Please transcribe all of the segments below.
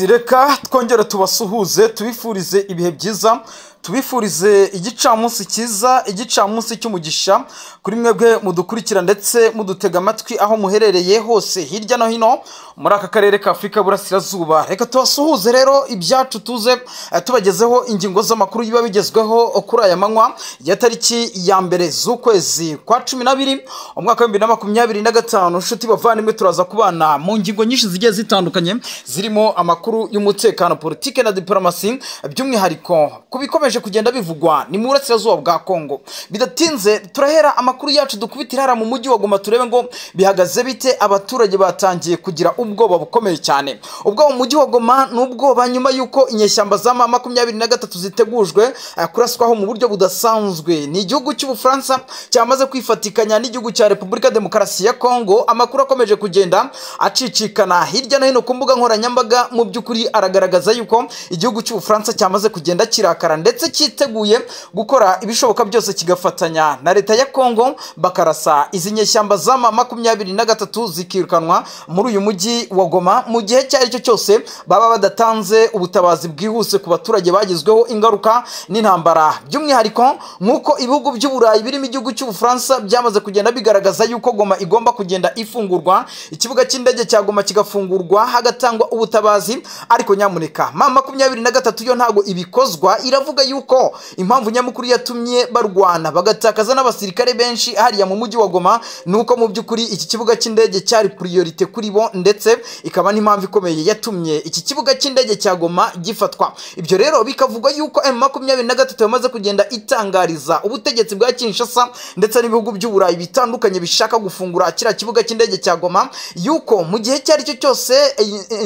Reka twongere tubasuhuze, tubifurize ibihe byiza, tubifurize igicamunsi cyiza, igicamunsi cy'umugisha kuri mwebwe mudukurikira ndetse mudutega amatwi aho muherereye hose hirya no hino muri aka karere ka Afurika y'Uburasirazuba. Reka tubasuhuze rero ibyacu tuze tubagezeho ingingo z'amakuru biba bigezweho kuri aya manywa ya tariki ya mbere z'ukwezi kwa 12 umwaka wa 2025. Nshuti bavandimwe, turaza kubana mu ngingo nyinshi zigiye zitandukanye zirimo amakuru y'umutekano, politike na diplomasi, by'umwihariko ku bikomeje kugenda bivugwa ni mu burasirazuba bwa Kongo. Bidatinze turahera amakuru yacu dukubitira hara mu mujyi wa Goma, turebe ngo bihagaze bite. Abaturage batangiye kugira ubwoba bukomeye cyane. Ubwo mu mujyi wa Goma n'ubwoba nyuma yuko inyeshyamba za M23 zitegujwe kuraswaho mu buryo budasanzwe. Ni igihugu cy'Ubufaransa cyamaze kwifatikanya n'igihugu cya Repubulika Demokarasi ya Kongo. Amakuru akomeje kugenda acicikana hirya no hino ku mbuga nkoranyambaga, mu by'ukuri aragaragaza yuko igihugu cy'Ubufaransa cyamaze kugenda kirakara ndetse cyiteguye gukora ibishoboka byose kigafatanya na leta ya Kongo bakarasa izi nyeshyamba za M23 zikirukanwa muri uyu mujyi wa Goma mu gihe cyari cyo cyose baba badatanze ubutabazi bwihuse ku baturage bagizweho ingaruka n'intambara. By'umwihariko nk'uko ibihugu by'Uburayi birimo igihugu cy'Ubufaransa byamaze kugenda bigaragaza yuko Goma igomba kugenda ifungurwa, ikibuga cy'indege cya Goma kigafungurwa, hagatangwa ubutabazi. Ariko nyamuneka M23 yo ntago ibikozwa, iravuga yuko impamvu nyamukuru yatumye barwana bagatakaza n'abasirikare benshi hariya mu mujyi wa Goma nuko mu by'ukuri iki kibuga cy'indege cyari priorite kuri bo, ndetse ikaba n'impamvu ikomeye yatumye iki kibuga cy'indege cya Goma gifatwa. Ibyo rero bikavugwa yuko M23 yamaze kugenda itangariza ubutegetsi bwa Kinshasa ndetse n'ibihugu by'Uburayi bitandukanye bishaka gufungura kiriya kibuga cy'indege cya Goma yuko mu gihe cyari cyo cyose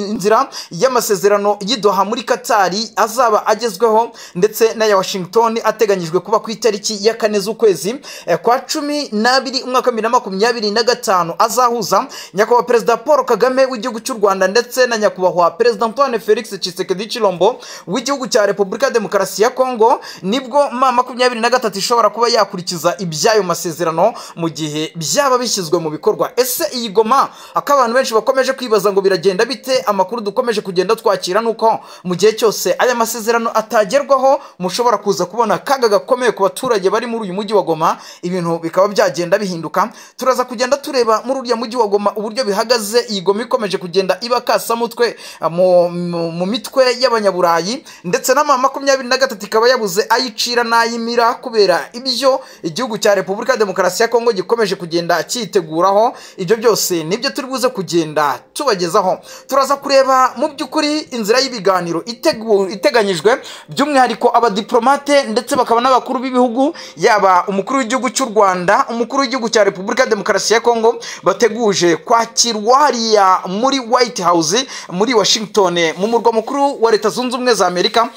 inzira y'amasezerano y'i Doha muri Katari azaba agezweho ndetse n'aya Washington ateganyijwe kuba ku itariki ya 4 z'ukwezi kwa 12 umwaka 2025 azahuza nyakubahwa Perezida Paul Kagame w'igihugu cy'u Rwanda ndetse na nyakubahwa Perezida Antoine Felix Tshisekedi Tshilombo w'igihugu cya Repubulika Demokarasi ya Kongo. Nibwo M23 ishobora kuba yakurikiza ibyayo masezerano mu gihe byaba bishyizwe mu bikorwa. Ese iyi Goma akabantu benshi bakomeje kwibaza ngo biragenda bite? Amakuru dukomeje kugenda twakira nuko mu gihe cyose aya masezerano atagerwaho mushobora kuza kubona kaga gakomeye ku baturage bari muri uyu mujyi wa Goma, ibintu bikaba byagenda bihinduka. Turaza kugenda tureba muri uriya mujyi wa Goma uburyo bihagaze. Iyi Goma ikomeje kugenda iba kasamutwe mu mitwe y'abanyaburayi ndetse na M23 ikaba yabuze ayicira n'ayimira kubera ibyo igihugu cya Repubulika Demokarasi ya Kongo gikomeje kugenda cyiteguraho. Ibyo byose nibyo turi buze kugenda tubagezaho. Turaza kureba mu by'ukuri inzira y'ibiganiro iteganyijwe, by'umwihariko abadiplomate ndetse bakaba n'abakuru b'ibihugu, yaba umukuru w'igihugu cy'u Rwanda, umukuru w'igihugu cya Repubulika Demokarasi ya Kongo bateguje kwakirwa hariya muri White House muri Washington mu murwa mukuru wa Leta Zunze Ubumwe za Amerika.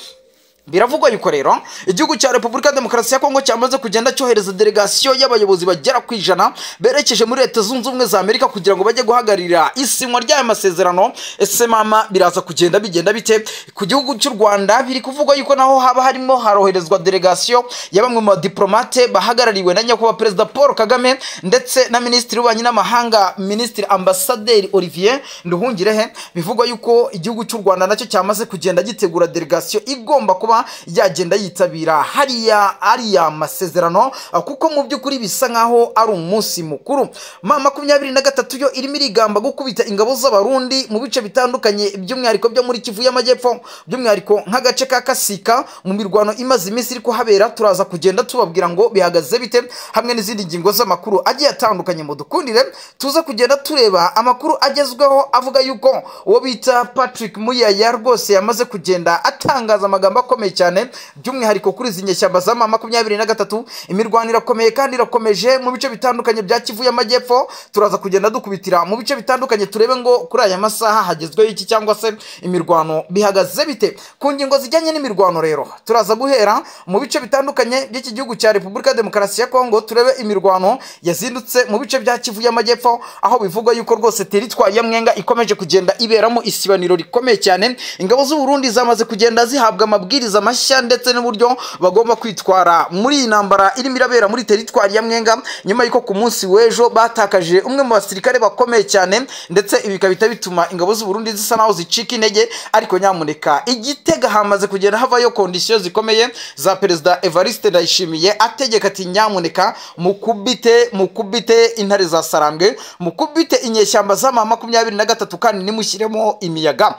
Biravugwa yuko rero igihugu cya Repubulika Demokarasi ya Kongo cyamaze kugenda cyohereza delegation y'abayobozi bagera ku 100 berekeje muri Leta Zunze Ubumwe za Amerika kugira ngo bajye guhagararira isinywa ry'aya masezerano. Ese mama biraza kugenda bigenda bite ku gihugu cy'u Rwanda? Biri kuvugwa yuko naho haba harimo haroherezwa delegation ya bamwe mu diplomate bahagarariwe na nyakubahwa Perezida Paul Kagame ndetse na Minisitiri w'Ububanyi n'Amahanga Minisitiri Ambassadeur Olivier Nduhungirehe. Bivugwa yuko igihugu cy'u Rwanda nacyo cyamaze kugenda gitegura delegation igomba kuba yagenda yitabira hariya ariya masezerano, kuko mu by'ukuri bisa nkaho ari umunsi mukuru. M23 yo irimo irigamba gukubita ingabo z'Abarundi mu bice bitandukanye, by'umwihariko byo muri Kivu y'Amajyepfo, by'umwihariko nk'agace ka Kasika mu mirwano imaze iminsi iri kuhabera. Turaza kugenda tubabwira ngo bihagaze bite hamwe n'izindi ngingo z'amakuru agiye atandukanye. Mu dukundire tuza kugenda tureba amakuru agezweho avuga yuko uwo bita Patrick Muyaya rwose yamaze kugenda atangaza amagambo akomeye cyane, by'umwihariko kuri izi nyeshyamba za M23. Imirwano irakomeye kandi irakomeje mu bice bitandukanye bya Kivu y'Amajyepfo. Turaza kugenda dukubitira mu bice bitandukanye turebe ngo kuri aya masaha hagezweho iki cyangwa se imirwano bihagaze bite. Ku ngingo zijyanye n'imirwano rero turaza guhera mu bice bitandukanye by'iki gihugu cya Repubulika Demokarasi ya Kongo, turebe imirwano yazindutse mu bice bya Kivu y'Amajyepfo, aho bivugwa yuko rwose teritwari ya Mwenga ikomeje kugenda iberamo isibaniro rikomeye cyane. Ingabo z'u Burundi zamaze kugenda zihabwa amabwiriza amabwiriza mashya ndetse n'uburyo bagomba kwitwara muri iyi ntambara irimo irabera muri teritwari ya Mwenga, nyuma y'uko ku munsi w'ejo batakaje umwe mu basirikare bakomeye cyane, ndetse ibi bikaba bituma ingabo z'u Burundi zisa naho zicika intege. Ariko nyamuneka Igitega hamaze kugenda havayo kondisiyo zikomeye za Perezida Evariste Ndayishimiye, ategeka ati nyamuneka mukubite intare za Sarambwe, mukubite inyeshyamba za M23 kandi nimushyiremo imiyaga.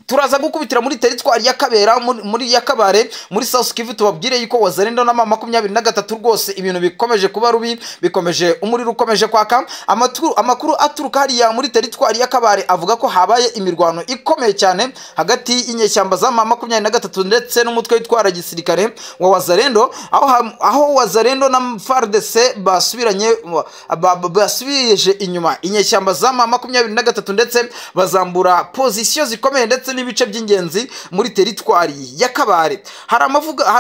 Turaza gukubitira muri teritwari ya Kabera, muri ya Kabare, muri South Kivu, tubabwire yuko Wazalendo na M23 rwose ibintu bikomeje kuba rubi, bikomeje umuriro ukomeje kwaka. Amakuru aturuka hariya muri teritwari ya Kabare avuga ko habaye imirwano ikomeye cyane hagati y'inyeshyamba za M23 ndetse n'umutwe witwara gisirikare wa Wazalendo, aho Wazalendo na FARDC basubiranye basubije inyuma inyeshyamba za M23 ndetse bazambura position zikomeye ndetse n'ibice by'ingenzi muri teritwari ya Kabare. Hari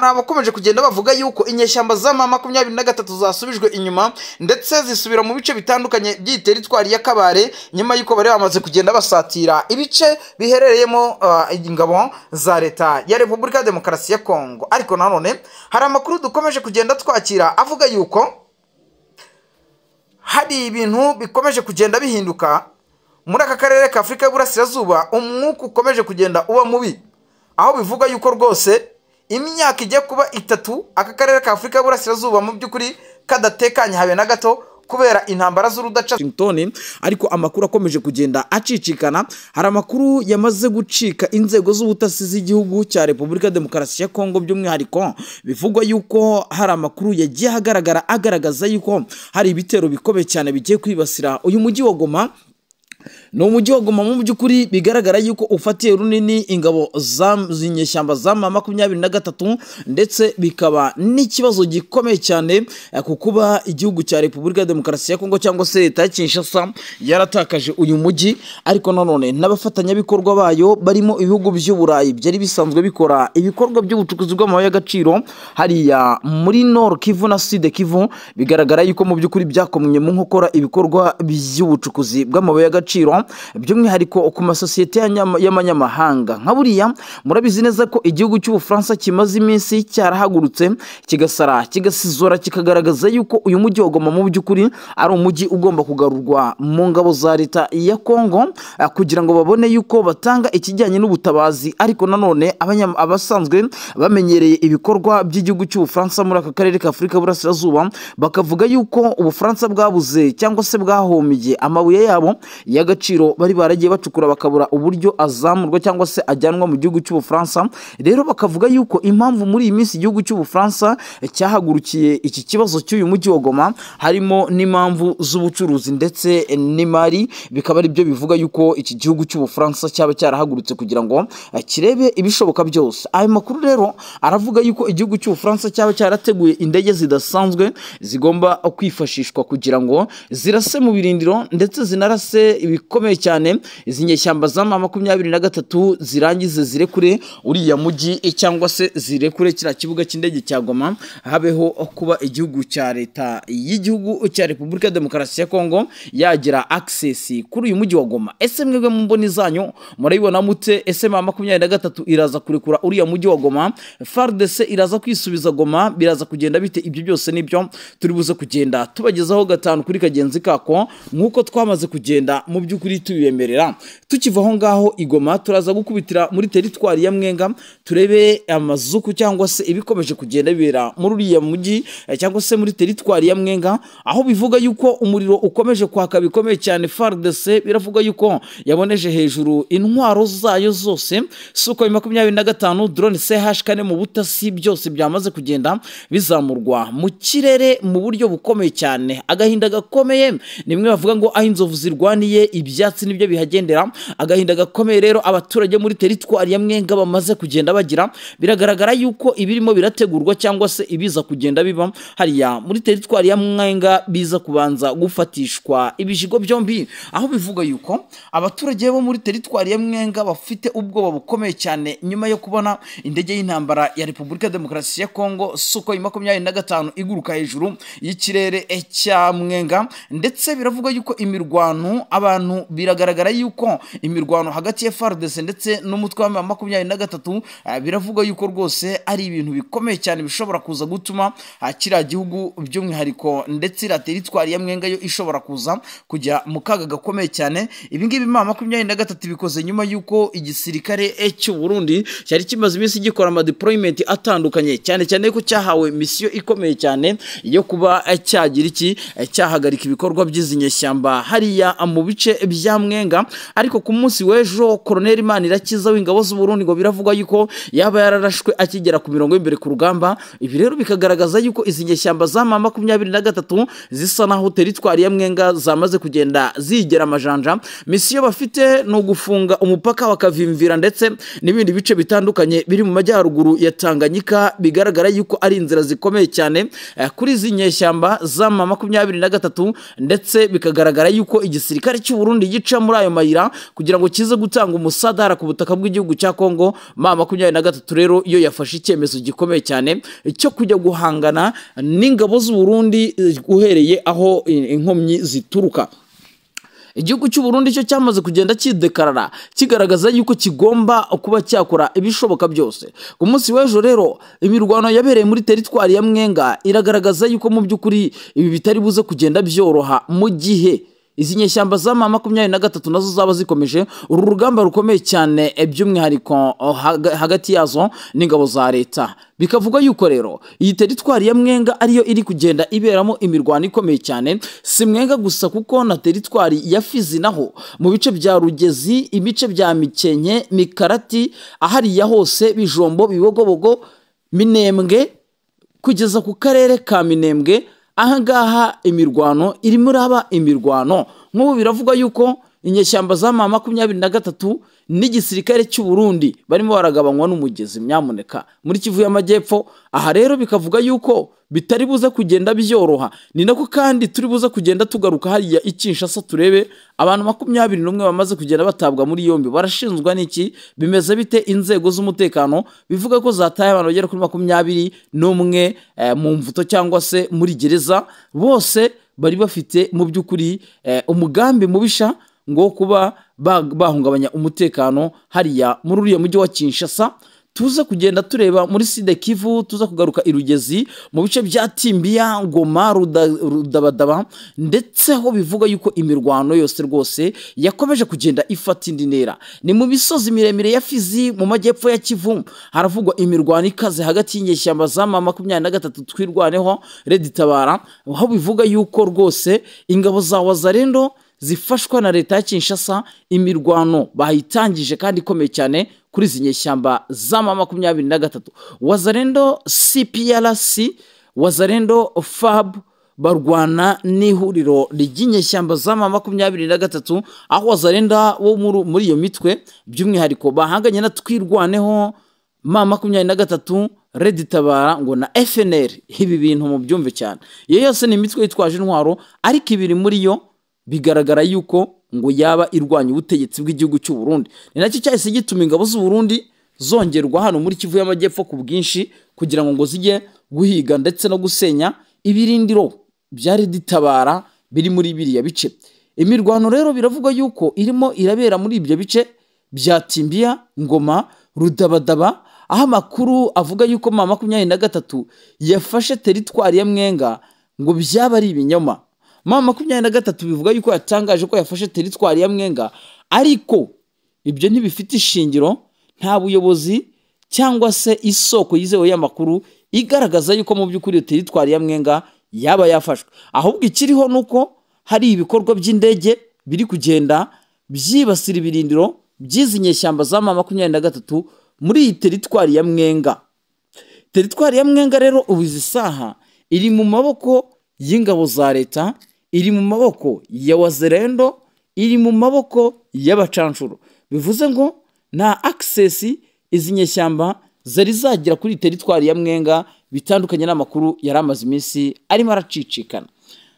abakomeje kugenda bavuga yuko inyeshyamba za M23 zasubijwe inyuma ndetse zisubira mu bice bitandukanye by'iyi teritwari ya Kabare, nyuma yuko bari bamaze kugenda basatira ibice biherereyemo ingabo za leta ya Repubulika Demokarasi ya Kongo. Ariko nanone hari amakuru dukomeje kugenda twakira avuga yuko hari ibintu bikomeje kugenda bihinduka muri aka karere ka Afrika y'Uburasirazuba. Umwuka ukomeje kugenda uba mubi, aho bivuga yuko rwose imyaka ijya kuba 3 aka karere ka Afrika y'Uburasirazuba mu by'ukuri kadatekanye habe na gato kubera intambara z'urudaca Washington. Ariko amakuru akomeje kugenda acicikana, hari amakuru yamaze gucika inzego z'ubutasi z'igihugu cya Repubulika Demokarasi ya Kongo, by'umwihariko bivugwa yuko hari amakuru yagiye ahagaragara agaragaza yuko hari ibitero bikomeye cyane bigiye kwibasira uyu mujyi wa Goma. Ni umujyi wa Goma mu by'ukuri bigaragara yuko ufatiye runini ingabo z'inyeshyamba za M23, ndetse bikaba n'ikibazo gikomeye cyane ku kuba igihugu cya Repubulika Demokarasi ya Kongo cyangwa se leta ya Kinshasa yaratakaje uyu mujyi. Ariko nanone n'abafatanyabikorwa bayo barimo ibihugu by'Uburayi byari bisanzwe bikora ibikorwa by'ubucukuzi bw'amabuye y'agaciro hariya muri Nord Kivu na Sud Kivu, bigaragara yuko mu by'ukuri byakomye mu nkokora ibikorwa by'ubucukuzi bw'amabuye y'agaciro, by'umwihariko ku masosiyete y'amanyamahanga. Nka buriya murabizi neza ko igihugu cy'Ubufaransa kimaze iminsi cyarahagurutse kigasara kigasizora kikagaragaza yuko uyu mujyi wa Goma mu by'ukuri ari umujyi ugomba kugarurwa mu ngabo za leta ya Kongo kugira ngo babone yuko batanga ikijyanye n'ubutabazi. Ariko nanone abasanzwe bamenyereye ibikorwa by'igihugu cy'Ubufaransa muri aka karere ka Afrika y'Uburasirazuba bakavuga yuko Ubufaransa bwabuze cyangwa se bwahomiye amabuye yabo y'agaciro bari baragiye bacukura bakabura uburyo azamurwa cyangwa se ajyanwa mu gihugu cy'Ubufaransa. Rero bakavuga yuko impamvu muri iyi minsi igihugu cy'Ubufaransa cyahagurukiye iki kibazo cy'uyu mujyi wa Goma harimo n'impamvu z'ubucuruzi ndetse n'imari, bikaba ari byo bivuga yuko iki gihugu cy'Ubufaransa cyaba cyarahagurutse kugira ngo kirebe ibishoboka byose. Ayo makuru rero aravuga yuko igihugu cy'Ubufaransa cyaba cyarateguye indege zidasanzwe zigomba kwifashishwa kugira ngo zirase mu birindiro ndetse zinarase ibikomeye cyane izi nyeshyamba za M23 zirangize zirekure uriya mujyi cyangwa se zirekure kiriya kibuga cy'indege cya Goma, habeho kuba igihugu cya leta y'igihugu cya Repubulika Demokarasi ya Kongo yagira access kuri uyu mujyi wa Goma. Ese mwebwe mu mboni zanyu murabibona mute? Ese M23 iraza kurekura uriya mujyi wa Goma? FARDC iraza kwisubiza Goma? Biraza kugenda bite? Ibyo byose nibyo turi buze kugenda tubagezaho gatanu kuri kagenzi kako nkuko twamaze kugenda mu by'ukuri tubibemerera. Tukiva aho ngaho igoma turaza gukubitira muri teritwari ya Mwenga turebe amazuku cyangwa se ibikomeje kugenda bibera muri uriya mujyi cyangwa se muri teritwari ya Mwenga, aho bivuga yuko umuriro ukomeje kwaka bikomeye cyane. FARDC biravuga yuko yaboneje hejuru intwaro zayo zose Sukhoi 25 drone CH4 mu butasi byose byamaze kugenda bizamurwa mu kirere mu buryo bukomeye cyane. Agahinda gakomeye nimwe bavuga ngo aho inzovu zirwaniye ibyatsi nibyo bihagendera. Agahinda gakomeye rero abaturage muri teritwari ya Mwenga bamaze kugenda bagira, biragaragara yuko ibirimo birategurwa cyangwa se ibiza kugenda biba hariya muri teritwari ya Mwenga biza kubanza gufatishwa ibijigo byombi, aho bivuga yuko abaturage bo muri teritwari ya Mwenga bafite ubwoba bukomeye cyane nyuma yo kubona indege y'intambara ya Repubulika Demokarasi ya Kongo Sukhoi 25 iguruka hejuru y'ikirere cya Mwenga, ndetse biravuga yuko imirwano abantu Biragaragara yuko imirwano hagati ya FARDC ndetse n'umutwe wa M23 biravugwa yuko rwose ari ibintu bikomeye cyane bishobora kuza gutuma kiriya gihugu by'umwihariko ndetse iriya teritwari ya Mwenga yo ishobora kuza kujya mu kaga gakomeye cyane. Ibi ngibi M23 bikoze nyuma yuko igisirikare cy'u Burundi cyari kimaze iminsi gikora ama deployment atandukanye, cyane cyane ko cyahawe misiyo ikomeye cyane yo kuba cyagira iki cyahagarika ibikorwa by'izi nyeshyamba hariya mu bice bya Mwenga. Ariko ku munsi w'ejo Colonel Manirakiza w'ingabo z'u Burundi ngo biravugwa yuko yaba yararashwe akigera ku mirongo y'imbere ku rugamba. Ibi rero bikagaragaza yuko izi nyeshyamba za M23 zisa naho teritwari ya Mwenga zamaze kugenda zigera amajanja. Misiyo bafite no gufunga umupaka bakavimvira ndetse n'ibindi bice bitandukanye biri mu majyaruguru ya Tanganyika. Bigaragara yuko ari inzira zikomeye cyane kuri izi nyeshyamba za M23, ndetse bikagaragara yuko igisirikare cy'u Burundi gica muri ayo mayira kugira ngo kize gutanga umusadara ku butaka bw'igihugu cya Kongo. M23 rero iyo yafashe icyemezo gikomeye cyane cyo kujya guhangana n'ingabo z'u Burundi uhereye aho inkomyi zituruka. Igihugu cy'u Burundi cyo cyamaze kugenda kidekarara kigaragaza yuko kigomba kuba cyakora ibishoboka byose. Ku munsi w'ejo rero imirwano yabereye muri teritwari ya Mwenga iragaragaza yuko mu by'ukuri ibi bitari buze kugenda byoroha mu gihe izi nyeshyamba za M23 nazo zaba zikomeje uru rugamba rukomeye cyane by'umwihariko hagati yazo n'ingabo za leta. Bikavuga yuko rero iyi teritwari ya Mwenga ariyo iri kugenda iberamo imirwano ikomeye cyane. Si Mwenga gusa kuko na teritwari ya Fizi naho mu bice bya Rugezi, ibice bya Mikenke, Mikarati, ahariya hose, Bijombo, Bibogobogo, Minembwe kugeza ku karere ka Minembwe, ahangaha imirwano irimo iraba imirwano. Nk'ubu biravugwa yuko inyeshyamba za M23 n'igisirikare cy'u Burundi barimo baragabanywa n'umugezi nyamuneka muri Kivu y'Amajyepfo. Aha rero bikavuga yuko bitari buze kugenda byoroha. Ni nako kandi turi buze kugenda tugaruka hariya i Kinshasa turebe abantu 21 bamaze kugenda batabwa muri yombi barashinzwa n'iki, bimeze bite, inzego z'umutekano bivuga ko zataye abantu bagera kuri 21 mu mvuto cyangwa se muri gereza. Bose bari bafite mu by'ukuri umugambi mubisha ngo kuba bahungabanya umutekano hariya muri uriya mujyi wa Kinshasa. Tuza kugenda tureba muri Sud Kivu, tuza kugaruka i Rugezi mu bice bya Timbiya, Ngoma, Rudabadaba, ndetse ho bivuga yuko imirwano yose rwose yakomeje kugenda ifata indi ntera. Ni mu misozi miremire ya Fizi mu majyepfo ya Kivu haravugwa imirwano ikaze hagati y'inyeshyamba za M23 twirwaneho Red Tabara, aho bivuga yuko rwose ingabo za Wazalendo zifashwa na leta ya Kinshasa imirwano bayitangije kandi ikomeye cyane kuri izi nyeshyamba za M23. Wazalendo CPRC, Wazalendo FAB barwana n'ihuriro ry'inyeshyamba za M23, aho Wazalendo wo muri iyo mitwe by'umwihariko bahanganye na twirwaneho M23, Red Tabara ngo na FNL. Ibi bintu mu byumve cyane, iyo yose ni imitwe yitwaje intwaro, ariko ibiri muri yo bigaragara yuko ngo yaba irwanya ubutegetsi bw'igihugu cy'u Burundi. Ni nacyo cyahise gituma ingabo z'u Burundi zongerwa hano muri Kivu y'Amajyepfo ku bwinshi kugira ngo zijye guhiga ndetse no gusenya ibirindiro bya Red Tabara biri muri biriya bice. Imirwano rero biravugwa yuko irimo irabera muri ibyo bice bya Timbiya, Ngoma, Rudabadaba, aho amakuru avuga yuko M23 yafashe teritwari ya Mwenga ngo byaba ari ibinyoma. M23 bivuga yuko yatangaje ko yafashe teritwari ya Mwenga, ariko ibyo ntibifite ishingiro, nta buyobozi cyangwa se isoko yizewe y'amakuru igaragaza yuko mu by'ukuri teritwari ya Mwenga yaba yafashwe. Ahubwo ikiriho nuko hari ibikorwa by'indege biri kugenda byibasira ibirindiro by'izi nyeshyamba za M23 muri iyi teritwari ya Mwenga. Teritwari ya Mwenga rero ubu izi saha iri mu maboko y'ingabo za leta, iri mu maboko ya Wazalendo, iri mu maboko y'abacanshuro. Bivuze ngo nta access izi nyeshyamba zari zagira kuri teritwari ya Mwenga, bitandukanye n'amakuru yari amaze iminsi arimo aracicikana.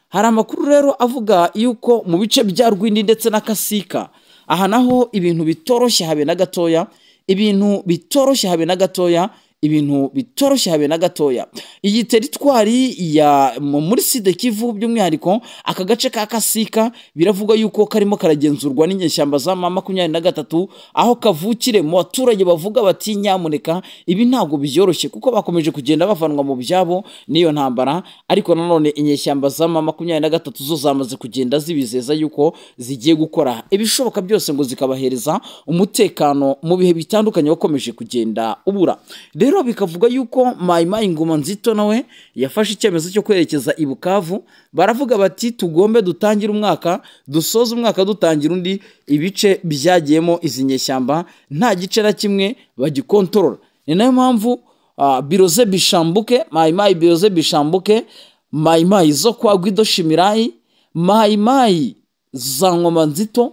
Hari amakuru rero avuga yuko mu bice bya Rwindi ndetse na Kasika, aha naho ibintu bitoroshye habe na gatoya, ibintu bitoroshye habe na gatoya. ibintu bitoroshye habe na gatoya. Iyi teritwari ya muri Sud Kivu, by'umwihariko aka gace ka Kasika, biravugwa yuko karimo karagenzurwa n'inyeshyamba za M23, aho kavukire mu baturage bavuga bati nyamuneka ibi ntabwo byoroshye, kuko bakomeje kugenda bavanwa mu byabo n'iyo ntambara. Ariko nanone inyeshyamba za M23 zo zamaze kugenda zibizeza yuko zigiye gukora ibishoboka byose ngo zikabahereza umutekano mu bihe bitandukanye wakomeje kugenda ubura. Rero bikavuga yuko Mai Mai Ngoma Nzito nawe yafashe icyemezo cyo kwerekeza i Bukavu. Baravuga bati tugombe dutangira umwaka, dusoza umwaka dutangira undi, ibice byagiyemo izi nyeshyamba nta gice na kimwe bagikontorora. Ni nayo mpamvu Biroze Bishambuke, Mai Mai Biroze Bishambuke, Mai Mai zo kwa Guido Shimirai, Mai Mai za Ngoma Nzito,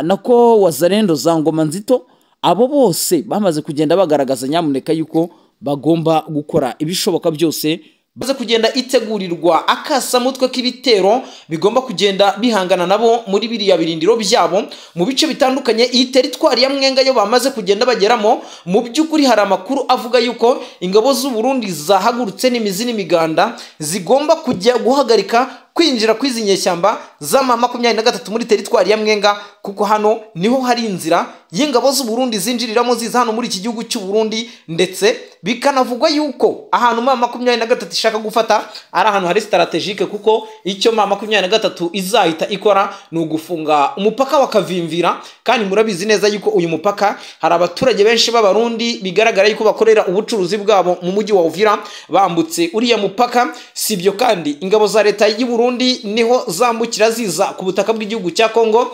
nako Wazalendo za Ngoma Nzito, abo bose bamaze kugenda bagaragaza nyamuneka yuko bagomba gukora ibishoboka byose baze kugenda itegurirwa akasamutwe k'ibitero bigomba kugenda bihangana nabo muri biriya birindiro byabo mu bice bitandukanye. Iyi teritwari ya Mwenga yo bamaze kugenda bageramo, mu by'ukuri hari amakuru avuga yuko ingabo z'u Burundi zahagurutse n'imizi n'imiganda zigomba kujya guhagarika kwinjira kw'izi nyeshyamba za M23 muri teritwari ya Mwenga, kuko hano niho hari inzira y'ingabo z'u Burundi zinjiriramo ziza hano muri iki gihugu cy'u Burundi. Ndetse bikanavugwa yuko ahantu M23 ishaka gufata ari ahantu hari strategique, kuko icyo M23 izahita ikora ni ugufunga umupaka wa Kavimvira. Kandi murabizi neza yuko uyu mupaka hari abaturage benshi b'Abarundi bigaragara yuko bakorera ubucuruzi bwabo mu mujyi wa Uvira bambutse uriya mupaka. Sibyo kandi ingabo za leta y'u Burundi niho zambukira ziza ku butaka bw'igihugu cya Kongo.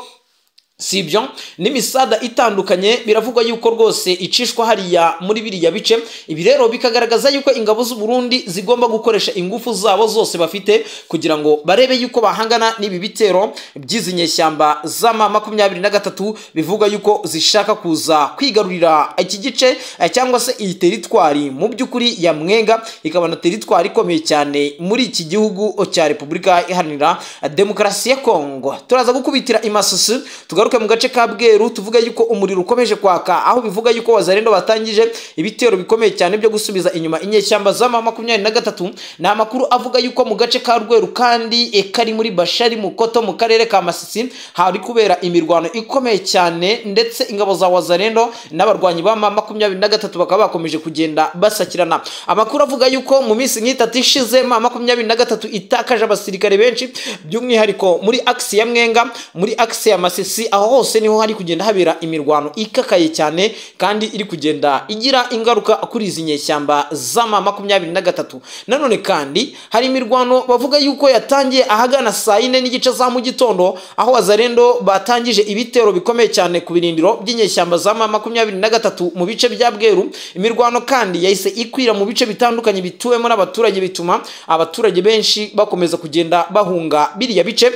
Sibyo n'imisada itandukanye biravugwa yuko rwose icishwa hariya muri biriya bice. Ibi rero bikagaragaza yuko ingabo z'u Burundi zigomba gukoresha ingufu zabo zose bafite kugira ngo barebe yuko bahangana n'ibi bitero by'izi nyeshyamba za M23 bivuga yuko zishaka kuza kwigarurira iki gice cyangwa se iyi teritwari mu by'ukuri ya Mwenga, ikaba na teritwari ikomeye cyane muri iki gihugu cya Repubulika Iharanira Demokarasi ya Kongo. Turaza gukubitira imasusu tugaruke mu gace ka Bweru, tuvuga yuko umuriro ukomeje kwaka, aho bivuga yuko Wazalendo batangije ibitero bikomeye cyane byo gusubiza inyuma inyeshyamba za M23. Ni amakuru avuga yuko mu gace ka Rweru kandi kari muri Bashari Mukoto mu karere ka Masisi hari kubera imirwano ikomeye cyane, ndetse ingabo za Wazalendo n'abarwanyi ba M23 bakaba bakomeje kugenda basakirana. Amakuru avuga yuko mu minsi nk'itatu ishize M23 itakaje abasirikare benshi, by'umwihariko muri axe ya Mwenga, muri axe ya Masisi, aho hose niho hari kugenda habera imirwano ikakaye cyane kandi iri kugenda igira ingaruka kuri izi nyeshyamba za M23. Nanone kandi hari imirwano bavuga yuko yatangiye ahagana saa 4:15 za mu gitondo, aho Wazalendo batangije ibitero bikomeye cyane ku birindiro by'inyeshyamba za M23 mu bice bya Bweru. Imirwano kandi yahise ikwira mu bice bitandukanye bituwemo n'abaturage, bituma abaturage benshi bakomeza kugenda bahunga biriya bice.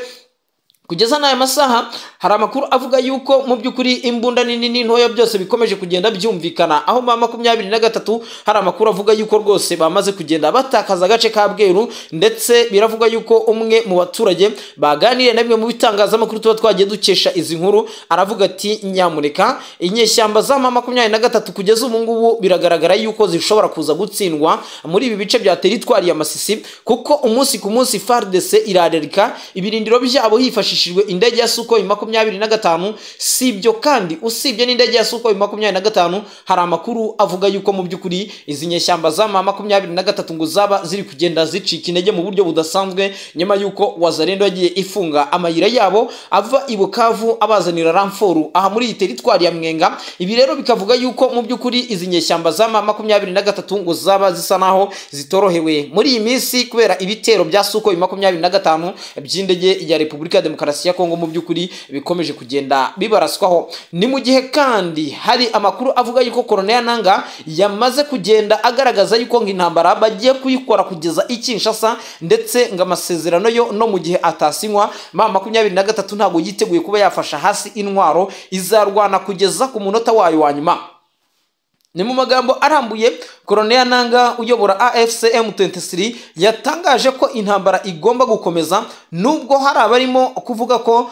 Kugeza n'aya masaha hari amakuru avuga yuko mu by'ukuri imbunda nini n'intoya byose bikomeje kugenda byumvikana, aho M23 hari amakuru avuga yuko rwose bamaze kugenda batakaza agace ka Bweru. Ndetse biravuga yuko umwe mu baturage baganiriye na bimwe mu bitangazamakuru tuba twagiye dukesha izi nkuru aravuga ati nyamuneka inyeshyamba za M23 kugeza ubu ngubu biragaragara yuko zishobora kuza gutsindwa muri ibi bice bya teritwari ya Masisi, kuko umunsi ku munsi FARDC irarerika ibirindiro byabo hifashishijwe indege ya Sukhoi 25. Sibyo kandi usibye n'indege ya Sukhoi 25 hari amakuru avuga yuko mu by'ukuri izi nyeshyamba za M23 ngo zaba ziri kugenda zicika intege mu buryo budasanzwe, nyuma yuko Wazalendo yagiye ifunga amayira yabo ava i Bukavu abazanira ramforu aha muri iyi teritwari ya Mwenga. Ibi rero bikavuga yuko mu by'ukuri izi nyeshyamba za M23 ngo zaba zisa naho zitorohewe muri iyi minsi kubera ibitero bya Sukhoi 25 by'indege ya Repubulika Demokarasi ya Kongo mu by'ukuri bikomeje kugenda bibaraswaho. Ni mu gihe kandi hari amakuru avuga yuko Colonel Nanga yamaze kugenda agaragaza yuko intambara bagiye kuyikora kugeza i Kinshasa, ndetse ngo amasezerano yo no mu gihe atasinywa M23 ntabwo yiteguye kuba yafasha hasi intwaro, izarwana kugeza ku munota wayo wa nyuma. Ni mu magambo arambuye Colonel Nanga uyobora AFC M23 yatangaje ko intambara igomba gukomeza, nubwo hari abarimo kuvuga ko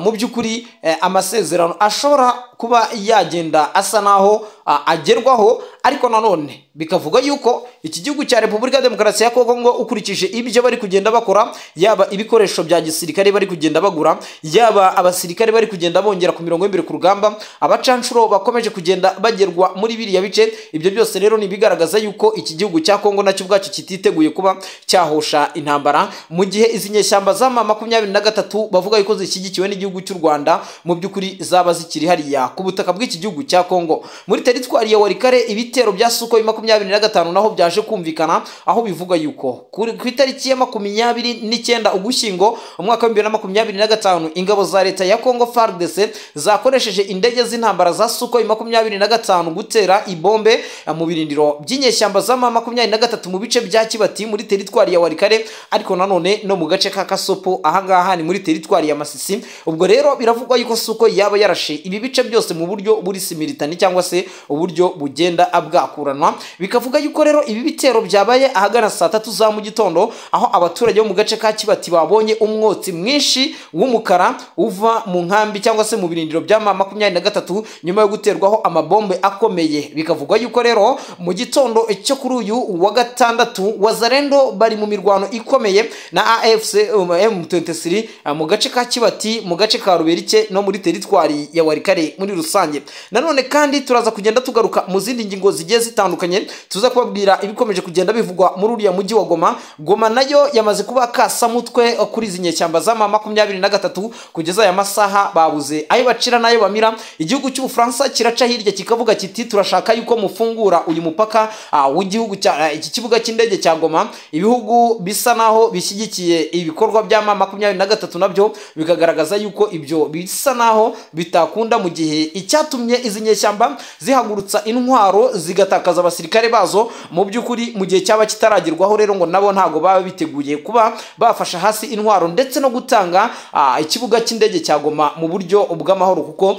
mu by'ukuri amasezerano ashobora kuba yagenda asa naho agerwaho. Ariko nanone bikavuga yuko iki gihugu cya Repubulika ya Demokarasi ya Kongo ngo ukurikije ibyo bari kugenda bakora, yaba ibikoresho bya gisirikare bari kugenda bagura, yaba abasirikare bari kugenda bongera ku mirongo y'imbere ku rugamba, abacanshuro bakomeje kugenda bagerwa muri biriya bice, ibyo byose rero ni bigaragaza yuko iki gihugu cya Kongo nacyo ubwacyo kititeguye kuba cyahosha intambara, mu gihe izi nyeshyamba za M23 bavuga yuko zishyigikiwe n'igihugu cy'u Rwanda mu by'ukuri zaba zikiri hariya ku butaka bw'iki gihugu cya Kongo. Muri teritwari ya Walikare ibitero bya Sukhoi 25 naho byaje kumvikana, aho bivuga yuko ku itariki ya 29 Ugushyingo umwaka wa 2025 ingabo za leta ya Kongo FARDC zakoresheje indege z'intambara za Sukhoi 25 gutera ibombe mu birindiro by'inyeshyamba za M23 mu bice bya Kibati muri teritwari ya Walikare, ariko nanone no mu gace ka Kasopo, ahangaha ni muri teritwari ya Masisi. Ubwo rero biravugwa yuko Sukhoi yaba yarashe ibi bice byose mu buryo buri similitani cyangwa se uburyo bugenda abwakuranwa. Bikavuga yuko rero ibi bitero byabaye ahagana saa 3 za mu gitondo, aho abaturage bo mu gace ka Kibati babonye umwotsi mwinshi w'umukara uva mu nkambi cyangwa se mu birindiro bya M23 nyuma yo guterwaho amabombe akomeye. Bikavugwa yuko rero mu gitondo cyo kuri uyu wa gatandatu Wazalendo bari mu mirwano ikomeye na AFC M23 mu gace ka Kibati, mu gace ka Ruberike no muri teritwari ya Walikare muri rusange. Nanone kandi turaza kugenda tugaruka mu zindi ngingo zigiye zitandukanye, tuza kubabwira ibikomeje kugenda bivugwa muri uriya mujyi wa Goma. Goma nayo yamaze kuba kasamutwe kuri izi nyeshyamba za M23, kugeza aya masaha babuze ayo bacira nayo bamira. Igihugu cy'Ubufaransa kiraca hirya kikavuga kiti turashaka yuko mufungura uyu mupaka w'igihugu cya iki kibuga cy'indege cya Goma. Ibihugu bisa naho bishyigikiye ibikorwa bya M23 nabyo bikagaragaza yuko ibyo bisa naho bitakunda, mu gihe icyatumye izi nyeshyamba zihagurutsa intwaro zigatakaza abasirikare bazo mu by'ukuri mu gihe cyaba kitaragerwaho rero ngo nabo ntago baba biteguye kuba bafasha hasi intwaro ndetse no gutanga ikibuga cy'indege cya Goma mu buryo bw'amahoro, kuko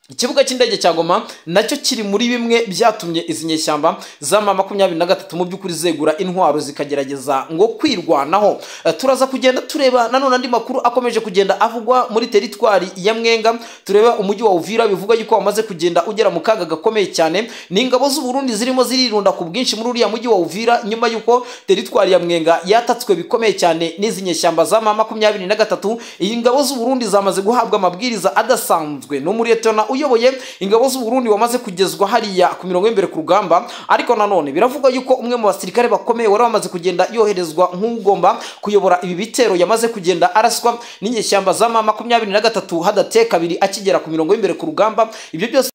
ikibuga cy'indege cya Goma nacyo kiri muri bimwe byatumye izi nyeshyamba za M23 mu by'ukuri zegura intwaro zikagerageza ngo kwirwanaho. Turaza kugenda tureba nanone andi makuru akomeje kugenda avugwa muri teritwari ya Mwenga, tureba umujyi wa Uvira bivuga yuko wamaze kugenda ugera mu kaga gakomeye cyane. Ni ingabo z'u Burundi zirimo zirirunda ku bwinshi muri uriya mujyi wa Uvira nyuma yuko teritwari ya Mwenga yatatswe bikomeye cyane n'izi nyeshyamba za M23. Iyi ngabo z'u Burundi zamaze guhabwa amabwiriza adasanzwe no muri Etona uyoboye ingabo z'u Burundi wamaze kugezwa hariya ku mirongo y'imbere ku rugamba. Ariko nanone biravugwa yuko umwe mu basirikare bakomeye wari wamaze kugenda yoherezwa nk'ugomba kuyobora ibi bitero yamaze kugenda araswa n'inyeshyamba za M23 hadateye kabiri akigera ku mirongo y'imbere ku rugamba. Ibyo byose